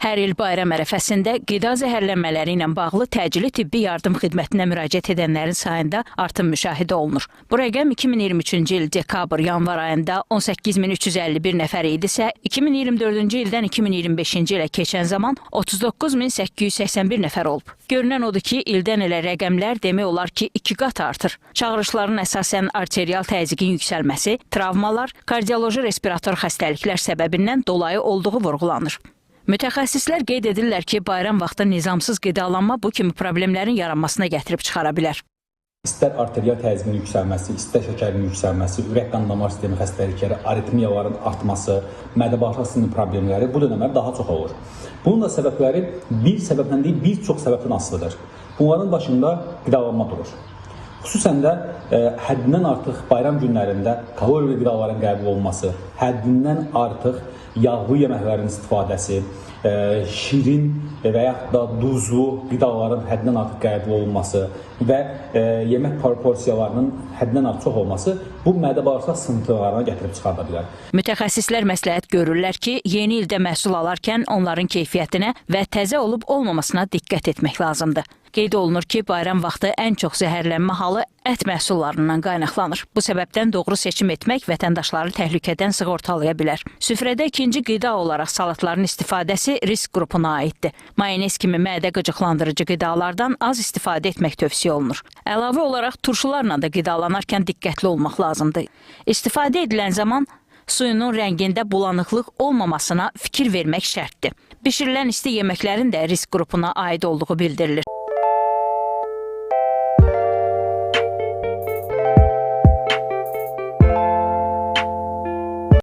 Hər il bayram ərəfəsində qida zəhərlənmələri ilə bağlı təcili tibbi yardım xidmətinə müraciət edənlərin sayında artım müşahidə olunur. Bu rəqəm 2023-cü il dekabr-yanvar ayında 18.351 nəfər idisə, 2024-cü ildən 2025-ci ilə keçən zaman 39.881 nəfər olub. Görünən odur ki, ildən ilə rəqəmlər demək olar ki, iki qat artır. Çağırışların əsasən arterial təzyiqin yüksəlməsi, travmalar, kardioloji respirator xəstəliklər səbəbindən dolayı olduğu vurğulanır. Mütəxəssislər qeyd edirlər ki, bayram vaxtı nizamsız qidalanma bu kimi problemlərin yaranmasına gətirib çıxara bilər. İstər arterial təzyiqin yüksəlməsi, istər şəkərin yüksəlməsi, ürək qan damar sistemi xəstəlikləri, aritmiyaların artması, mədə-bağırsaq sistemi problemləri bu dönəmlər daha çox olur. Bunun da səbəbləri bir səbəbdən deyil, bir çox səbəbdən asılıdır. Bunların başında qidalanma durur. Xüsusən də həddindən artıq bayram günlərində kalorili qidaların qəbul olunması, həddindən artıq yağlı yeməklərin istifadəsi, şirin və yaxud da duzlu qidaların həddindən artıq qəbul olunması və yemək proporsiyalarının həddindən artıq çox olması bu mədə-bağırsaq sıxıntılarına gətirib çıxarda bilər. Mütəxəssislər məsləhət görürlər ki, yeni ildə məhsul alarkən onların keyfiyyətinə və təzə olub olmamasına diqqət etmək lazımdır. Qeyd olunur ki, bayram vaxtı ən çox zəhərlənmə halı ət məhsullarından qaynaqlanır. Bu səbəbdən doğru seçim etmək vətəndaşları təhlükədən sığortalaya bilər. Süfrədə ikinci qida olaraq salatların istifadəsi risk qrupuna aiddir. Mayonez kimi mədə qıcıqlandırıcı qidalardan az istifadə etmək tövsiyə olunur. Əlavə olaraq turşularla da qidalanarkən diqqətli olmaq lazımdır. İstifadə edilən zaman suyunun rəngində bulanıqlıq olmamasına fikir vermək şərtdir. Bişirilən isti yeməklərin də risk qrupuna aid olduğu bildirilir.